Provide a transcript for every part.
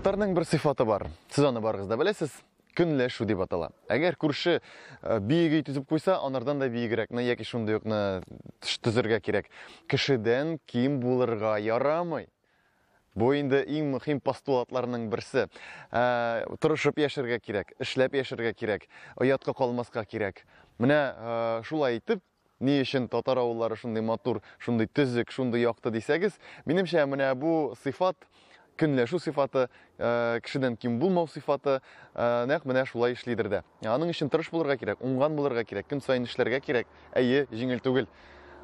Татарның бер сыйфаты бар. Сез аны барыгыз да беләсез. Көнләшү дип атала. Әгәр күрше э, биек өй төзеп куйса, анардан да биегрәкне яки шундый укны төзергә кирәк. Кешедән ким булырга ярамый. Бу инде иң мөһим постулатларның берсе. Э, тырышып яшәргә кирәк, эшләп яшәргә кирәк, оятка калмаска кирәк. Менә э, шулай итеп, ни өчен татар авыллары шундый матур, шундый төзек, шундый якты дисәгез, минемчә, менә бу сыйфат, көнләшү сыйфаты, э, кешедән ким булмау сыйфаты нәкъ менә шулай эшлидер дә. Аның өчен тырыш булырга кирәк, уңган булырга кирәк, көн саен эшләргә кирәк. Әйе, җиңел түгел.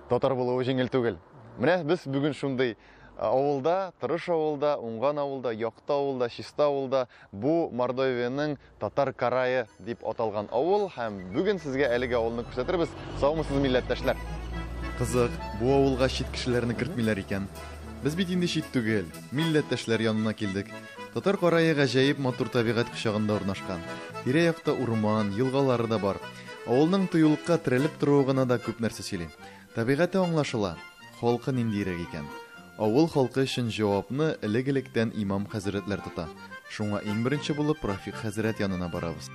Татар булуы җиңел түгел. Менә без бүген шундый авылда, тырыш авылда, уңган авылда, якты авылда, чиста авылда, бу Мордовиянең Татар Карае дип аталган авыл һәм бүген сезгә әлеге авылны күрсәтербез. Саумысыз, милләттәшләр! Кызык, бу авылга чит кешеләрне кертмиләр икән. Без бит инде чит түгел, милләттәшләр янына килдек. Татар Карае гаҗәеп матур табигать кочагында урнашкан. Тирә-якта урман, елгалары да бар. Авылның тыюлыкка терәлеп торуы гына да күп нәрсә сөйли. Табигате аңлашыла, халкы ниндиерәк икән? Авыл халкы өчен җавапны элек-электән имам хәзрәтләр тота. Шуңа иң беренче булып Рафик хәзрәт янына барабыз.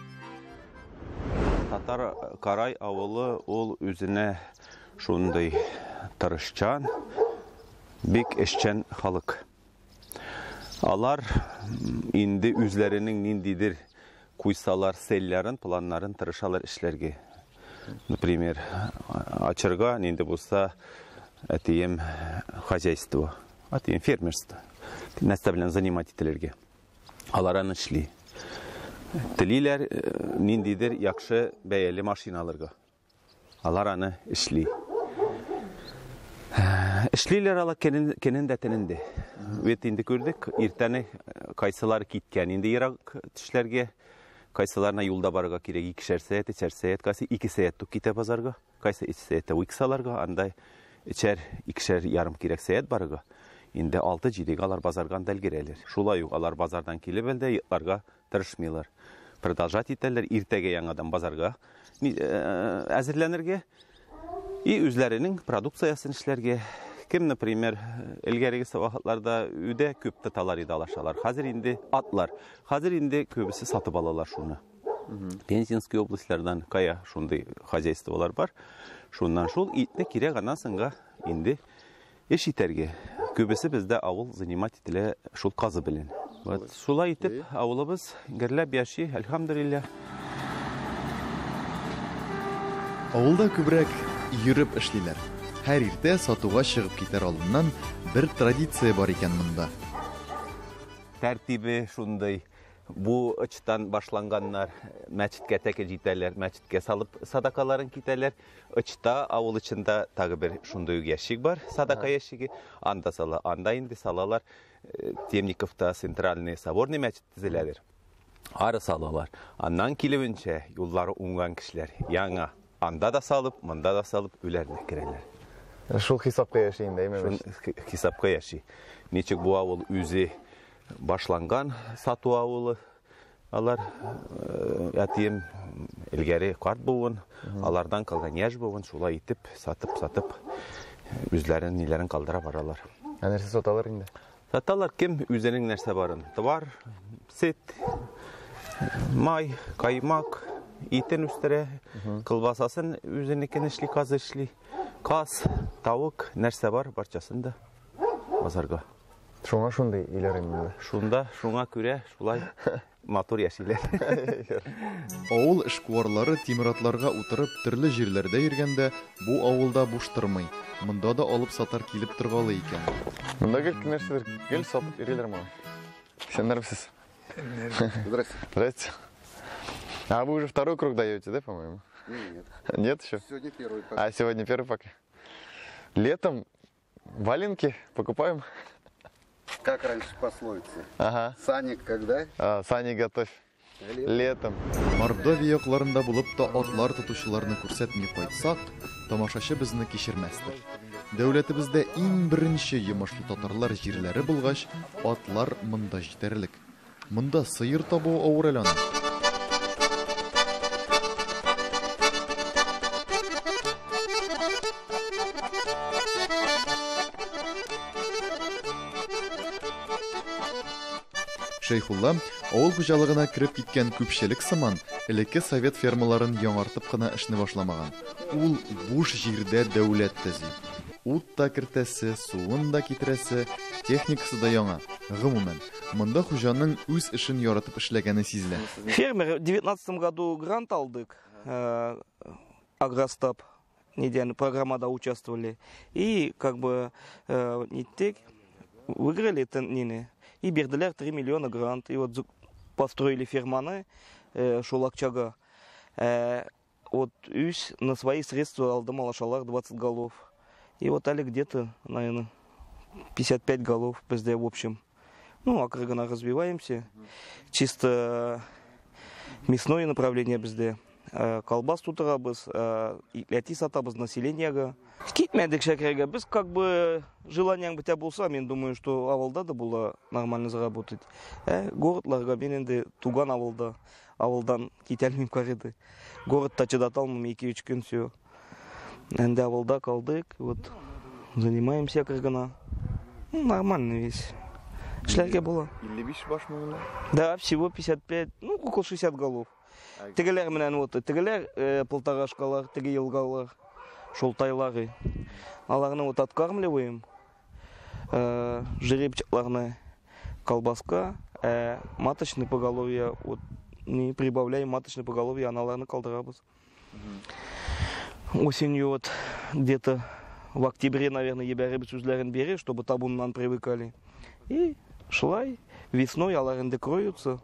Татар Карай авылы ул үзенә шундый тырышчан, бик эшчән халык. Алар инде үзләренең ниндидер куйсалар цельләрен, планнарын тырышалар эшләргә. Например, ачырга нинди булса әтием хозяйство, әтием фермерство. Нәрсә белән занимать ителергә. Алар аны эшли. Телиләр э, ниндидер яхшы бәяле машина алырга. Алар аны эшли. Эшлиләр алар көнен дә төнен дә. Бит инде күрдек, иртәне кайсылар киткән инде ерак төшләргә, кайсыларына юлда барырга кирәк, икешәр сәгать, өчәр сәгать, кайсы ике сәгать тук китә базарга, кайсы өч сәгатьтә уйк саларга, анда өчәр, икешәр ярым кирәк сәгать барырга. Инде алты-җидегә алар базарга анда өлгерәләр. Шулай ук алар базардан килеп әлдә йокларга тырышмыйлар. Продолжать итәләр, иртәгә яңадан базарга әзерләнергә и үзләренең продукциясен эшләргә. Кем, например, элгәреге вакытларда өйдә күп тоталар иде алашалар. Хәзер инде атлар. Хәзер инде күбесе сатып алалар шуны. Пензенский областьлардан кая шундый хозяйстволар бар. Шуннан шул итне кирәк аннан соңга инде Эш итәргә. Күбесе бездә авыл занимать ителә шул казы белән. Вот шулай итеп авылыбыз гөрләп яши, әлхәмдүлилләһ. Авылда күбрәк йөреп эшлиләр. Һәр иртә сатуга чыгып китәр алдыннан бер традиция бар икән монда. Тәртибе шундый. Бу очтан башланганнар мәчеткә тәке җитәләр, мәчеткә салып садакаларын китәләр. Очта авыл эчендә тагы бер шундый ук ящик бар, садака ящиге. Анда сала, анда инде салалар. Э, Темниковта центральный соборный мәчет төзеләдер. Ары салалар. Аннан килүенчә юллары уңган кешеләр яңа анда да салып, монда да салып үләренә керәләр. Шул хисапка яши инде, әйме? Шул хисапка яши. Ничек бу авыл үзе башланган сату авылы Алар әтием элгәре карт буын, алардан калган яшь буын шулай итеп сатып-сатып үзләрен ниләрен калдыра баралар. Ә нәрсә саталар инде? Саталар кем үзенең нәрсә барын. Товар, сөт, май, каймак, итен үстерә, колбасасын үзенекен эшли, каз эшли. Каз, тавык, нәрсә бар, барчасын да базарга. Шуңа шундый өйләр инде. Шунда, шуңа күрә шулай матур яшиләр. Авыл эшкуарлары тимер атларга утырып төрле җирләрдә йөргәндә, бу авылда буш тормый. Монда да алып сатар килеп торгалый икән. Монда гел нәрсәдер гел сатып йөриләр малай. Исәннәрмесез? Здрасте. Здрасте. А вы уже второй круг даете, да, по-моему? Нет. Нет еще? Сегодня первый пока. А, сегодня первый пока. Летом валенки покупаем. Как раньше пословица? Ага. Сани когда? А, сани готовь. Летом. Мордовия якларында булып та атлар тотучыларны күрсәтми кайтсак, тамашачы безне кичермәстер. Дәүләтебездә иң беренче йомышлы татарлар җирләре булгач, атлар монда җитәрлек. Монда сыер табуы авыр әле аның. Шәйхулла, авыл хуҗалыгына кереп киткән күпчелек сыман, элекке совет фермаларын яңартып кына эшне башламаган. Ул буш җирдә дәүләт төзи. Ут та кертәсе, суын да китерәсе, техникасы да яңа. Гомумән, монда хуҗаның үз эшен яратып эшләгәне сизелә. Фермер в 19 году грант алдык, Агростап, неден программада участвовали. И как бы ниттек, выиграли теннины. И бирделәр 3 миллиона грант. И вот построили ферманы шул акчага. Вот үз на свои средства алдым алашалар 20 голов. И вот әле где-то, наверное, 55 голов бездә в общем. Ну, акрын развиваемся. Чисто мясное направление бездә. Колбас тутырабыз, итләти сатабыз населениега. Китмәдек Шәкрәгә. Без как бы желаниең бетә булса, мин думаю, что авылда да була нормально заработать. Городларга мин инде туган авылда, авылдан китә алмыйм карыды. Городта чыдата алмыйм 2-3 көн все. Инде авылда калдык, вот занимаемся акрын. Ну, нормально весь. Эшләргә була. 55 баш монда? Да, всего 55, ну, около 60 голов. Тегеләр менән вот, тегеләр полторашкалар, теге елгалар, шолтайлары. Аларны вот откармливаем, жеребчикларны колбаска, маточный поголовье, вот не прибавляем маточный поголовье, аналарны калдырабыз. Осенью вот где-то в октябре, наверное, ебәребез үзләрен бире, чтобы табуннан привыкали. И шулай, весной алар инде кроются.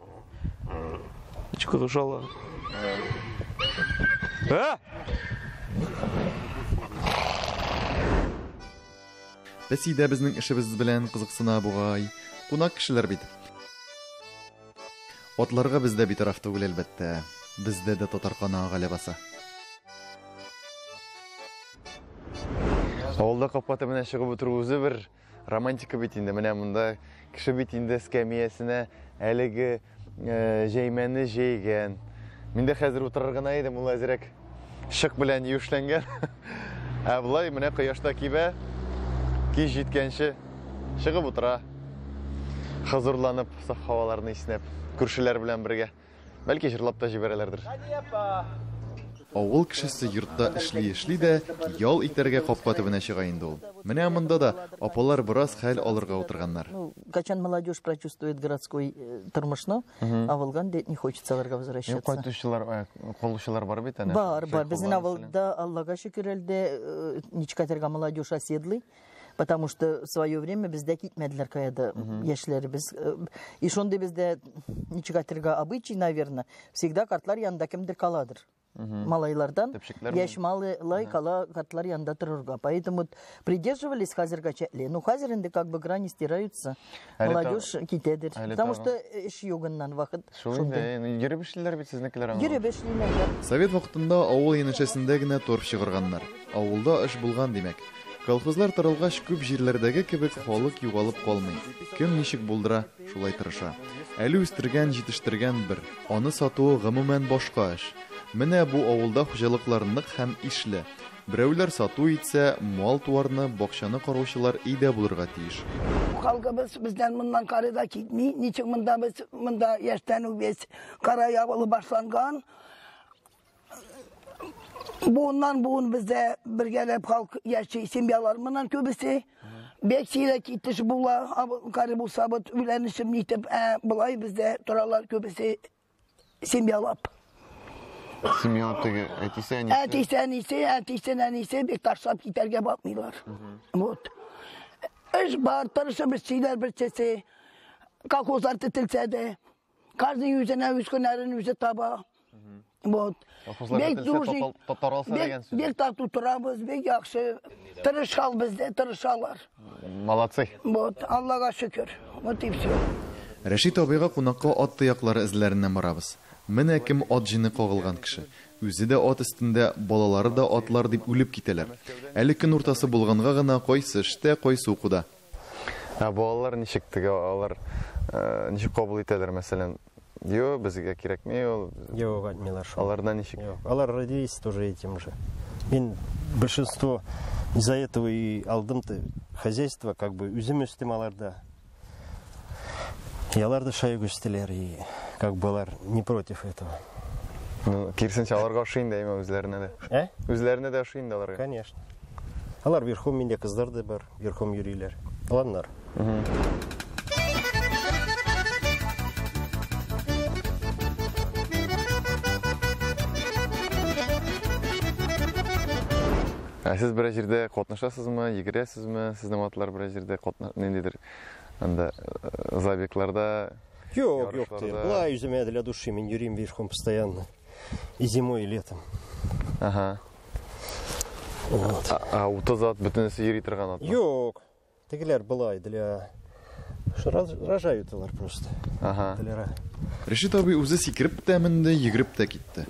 Чукурушала. А! Песи дә безнең эшебез белән кызыксына бугай. Кунак кешеләр бит. Атларга бездә битараф түгел, әлбәттә. Бездә дә татар каны ага ләбаса. Авылда капка төбенә чыгып утыру үзе бер романтика бит инде. Менә монда кеше бит инде эскәмиясенә әлеге җәймәне җәйгән. Мин дә хәзер утырыр гына идем, ул әзрәк чык белән юешләнгән. Ә болай менә кояшта кибә, кич җиткәнче чыгып утыра. Хозурланып, саф һаваларны иснәп, күршеләр белән бергә. Бәлки җырлап та җибәрәләрдер. Авыл кешесе йортта эшли-эшли дә ял итәргә капка төбенә чыга инде ул. Менә монда да апалар бераз хәл алырга утырганнар. Ну, качан молодежь прочувствует городской тормышны, авылга инде не хочется аларга возвращаться. Юк, кайтучылар, калучылар бар бит әнә. Бар, бар. Безнең авылда, Аллага шөкер, әлдә ничкәтергә молодежь оседлый. Потому что в свое время бездә китмәделәр каяда яшьләребез. И шундый бездә ничкәтергә обычай, наверное, всегда картлар янында кемдер каладыр. Малайлардан яшь малай кала картлар янында торырга. Поэтому вот придерживались хәзергә чәкле. Ну, хәзер инде как бы грани стираются. Молодежь китәдер. Потому что эш югыннан вакыт шундый. Йөреп эшлиләр бит сезнекеләр аңа. Йөреп эшлиләр. Совет вакытында авыл янәшәсендә генә торф чыгарганнар. Авылда эш булган димәк. Колхозлар таралгач күп җирләрдәге кебек халык югалып калмый. Кем ничек булдыра, шулай тырыша. Әле үстергән, җитештергән бер. Аны сатуы гомумән башка эш. Менә бу авылда хуҗалыклар нык һәм ишле. Берәүләр сату итсә, мал-туарны, бакчаны караучылар өйдә булырга тиеш. Халкыбыз бездән моннан карыда китми. Ничек монда без монда яшьтән үк без Карай авылы башланган. Буыннан буын бездә бергәләп халык яши, семьялар моннан күбесе. Бек сирәк китеш була, кары булса бит үләнешем нитеп, болай бездә торалар күбесе семьялап. Семьялап теге әтисе, әнисе. Әтисе, әнисе, әтисе, әнисе бик ташлап китәргә батмыйлар. Вот. Эш бар, тырышып эшлиләр берсесе. Колхозлар тетелсә дә, каждый үзенә үз һөнәрен үзе таба. Вот. Бик дружный, бик тату торабыз, бик яхшы. Тырышал бездә, тырышалар. Молодцы. Вот, Аллага шөкер. Вот и все. Рәшит абыйга кунакка ат тояклары эзләреннән барабыз. Менә кем ат җене кагылган кеше. Үзе дә ат өстендә, балалары да атлар дип үлеп китәләр. Әле көн уртасы булганга гына кайсы эштә, кайсы укуда. Ә балалар ничек теге, алар ничек кабул итәләр, мәсәлән? Йо, безгә кирәкми ул. Юк, әйтмиләр шул. Аларда ничек? Юк, алар родились тоже этим же. Мин большинство из-за этого и алдым-то хозяйство, как бы үзем үстем аларда. И алар да шай үстеләр, и как бы алар не против этого. Ну, киресенчә, аларга ошый инде, әйме, үзләренә дә. Ә? Үзләренә дә ошый инде аларга. Конечно. Алар верхом, миндә кызлар да бар, верхом йөриләр. Аланнар. Ә сез берәр җирдә катнашасызмы, йөгерәсезме? Сезнең атлар берәр җирдә катна ниндидер анда забегларда? Юк, юк, ты. Ярышларда. Былай үземә для души мин йөрим верхом постоянно. И зимой, и летом. Ага. Вот. А 30 ат бөтенесе йөри торган атмы? Юк. Тегеләр былай для рожают алар просто. Ага. Для Решит абый үзе сикереп тә менде, йөгереп тә китте.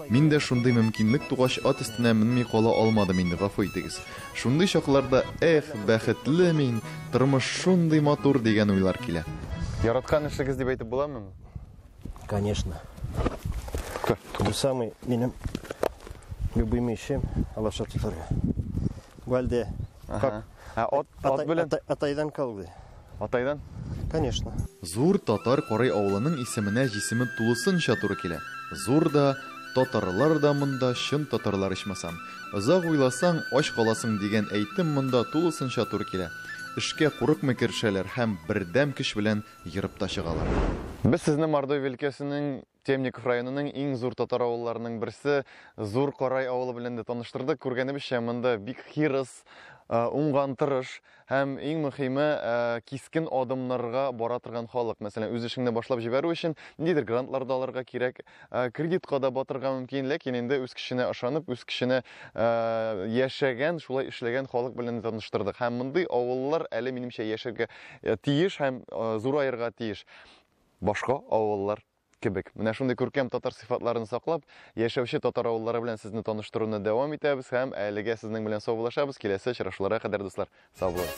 Мин дә шундый мөмкинлек тугач ат өстенә менми кала алмадым инде, гафу итегез. Шундый чакларда, эх, бәхетле мин, тормыш шундый матур дигән уйлар килә. Яраткан эшегез дип әйтеп буламы? Конечно. Тукта, Бу самый минем любимый эшем алаша тотарга. Вальде. Ага. Ә ат, ат белән? Атайдан калды. Атайдан? Конечно. Зур Татар Карай авылының исеменә җисеме тулысынча туры килә. Зур да, татарлар да монда чын татарлар ичмасам. Озак уйласаң, ач каласың дигән әйтем монда тулысынча туры килә. Эшкә курыкмый керешәләр һәм бердәм көч белән ерып та чыгалар. Без сезне Мордовия өлкәсенең Темников районының иң зур татар авылларының берсе Зур Карай авылы белән дә таныштырдык. Күргәнебезчә, монда бик хирыс, уңган, тырыш һәм иң мөһиме, кискен адымнарга бара торган халык. Мәсәлән, үз эшеңне башлап җибәрү өчен ниндидер грантлар да алырга кирәк, кредитка да батырга мөмкин, ләкин инде үз көченә ышанып, үз көченә яшәгән, шулай эшләгән халык белән дә таныштырдык. Һәм мондый авыллар әле минемчә яшәргә тиеш һәм зураерга тиеш. Башка авыллар кебек. Менә шундый күркәм татар сыйфатларын саклап, яшәүче татар авыллары белән сезне таныштыруны дәвам итәбез һәм әлегә сезнең белән саубуллашабыз. Киләсе очрашуларга кадәр, дуслар, сау булыгыз.